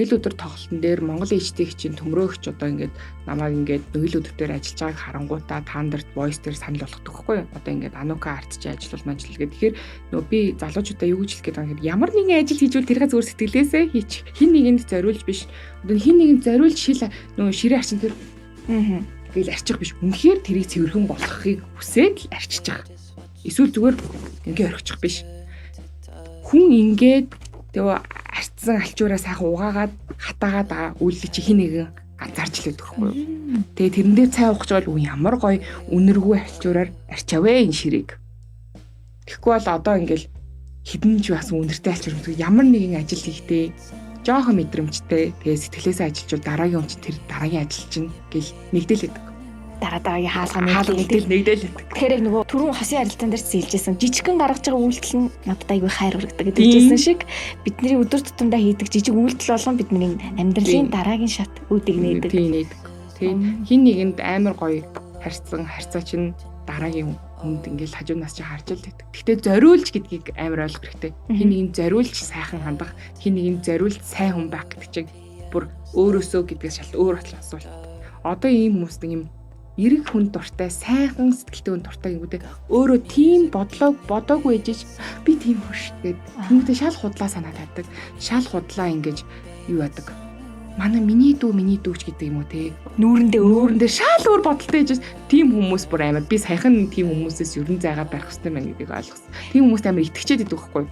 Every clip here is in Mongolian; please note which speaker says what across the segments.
Speaker 1: Хөл өдөр тоглолтын дээр Монгол HT чинь төмрөөгч одоо ингээд намайг ингээд хөл өдөр дээр ажиллаж байгааг харангуутаа та нарт voice дээр санал болгодог байхгүй юу? Одоо ингээд Анука арт чи ажиллавал мажил гэх. Тэгэхээр нөгөө би залуучуудаа юу гэж хэлэх гээд байгаа юм, ямар нэгэн ажил хийжвэл тэрхээ зүгээр сэтгэлээсээ хийч. Хин нэгэнд зориулж биш. Одоо хин нэгэнд зориулж шил нөгөө ширээ арчин тэр гэл арчих биш. Үнэхээр тэрийг цэвэрхэн болгохыг хүсээд л арчиж байгаа. Эсвэл зүгээр ингээ орхичих биш. Хүн ингээд тэгээ арчсан альчуураа сайхан угаагаад хатаагаад байгаа үйлдэл чи хин нэгэн анзаарч л байдаг байхгүй юу. Тэгээ тэрэн дээр цай уух гэж бол ямар гоё үнэргүй альчуураар арчаавэ энэ ширээг. Тэгэхгүй бол одоо ингээл хідэн ч бас үнэртэй альчуур ямар нэгэн ажил хийхдээ жоохон мэдрэмжтэй, тэгээ сэтгэлээсээ ажиллаж дараагийн хүн чинь тэр дараагийн ажил чинь гэл нэгдэл байдаг.
Speaker 2: Дараа дараагийн хаалга
Speaker 1: нэгдэл нэгдэл байдаг.
Speaker 2: Тэгэхээр яг нөгөө түрүүн хосын харилцаан дээр зээлжсэн жижигхэн гаргаж байгаа үйлдэл нь надад айгүй хайр хүргэдэг гэдэг хэлжсэн шиг бидний өдөр тутамдаа хийдэг жижиг үйлдэл болгон бидний амьдралын дараагийн шат үүдийг нээдэг.
Speaker 1: Тийм, нээдэг. Тийм, хин нэгэнд амар гоё харьцан харьцаа чинь дараагийн хүнд ингээл хажуунаас чи харж л байдаг. Гэхдээ зориулж гэдгийг амар ойлгох хэрэгтэй. Хин нэгэнд зориулж сайхан хандах, хин нэгэнд зориулж сайн хүн байх гэдэг чинь бүр өөрөөсөө гэдгээс шал өөр асуулт. Одоо ийм хүмүүс нэг юм эрэг хүн дуртай, сайхан сэтгэлтэй хүн дуртай гингүүдээ өөрөө тийм бодлоо бодоогүй ээжиж би тийм хүн шүү дээ. Тэнгүүдээ шал худлаа санаа тавьдаг. Шал худлаа ингэж юу яадаг. Манай миний дүү миний дүүч гэдэг юм уу те.
Speaker 2: Нүүрэндээ
Speaker 1: нүүрэндээ шал өөр бодолтой ээжиж тийм хүмүүс бүр амар би саяхан тийм хүмүүсээс ерөн зайгаа барих хэрэгтэй байна гэдгийг ойлгосон. Тийм хүмүүст амар итгэчээд идэх байхгүй.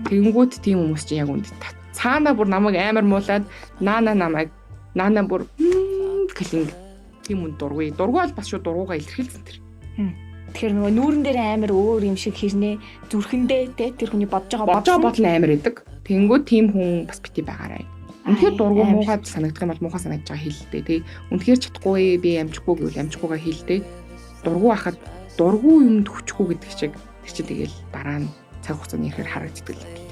Speaker 1: Тэнгүүд тийм хүмүүс чинь яг үнд цаана бүр намайг амар муулаад наана намайг наана бүр гэлинг тийм үн дургүй. Дургүй бол бас шууд дургуугаа илэрхийлсэн тэр.
Speaker 2: Тэгэхээр нөгөө нүүрэн дээр амар өөр юм шиг хэрнээ зүрхэндээ те тэр хүний бодож
Speaker 1: байгаа бодол нь амар идэг. Тэнгүүд тийм хүн бас бити байгаарай. Үнэхээр дургу муухай санагдах юм бол муухай санагдаж байгаа хэлдэг тий. Үнэхээр чадахгүй би амжихгүй гэвэл амжихгүйгээ хэлдэг. Дургу байхад дургу юмд хүчгүй гэдэг шиг тэр чинь тэгэл дараа нь цаг хугацааны ихээр харагддаг л.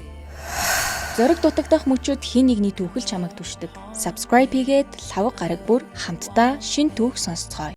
Speaker 3: Зориг дутагдах мөчүүд хин нэгний түүхэл чамайг түшдэг. Subscribe хийгээд лавг гараг бүр хамтдаа шин түүх сонсцгоё.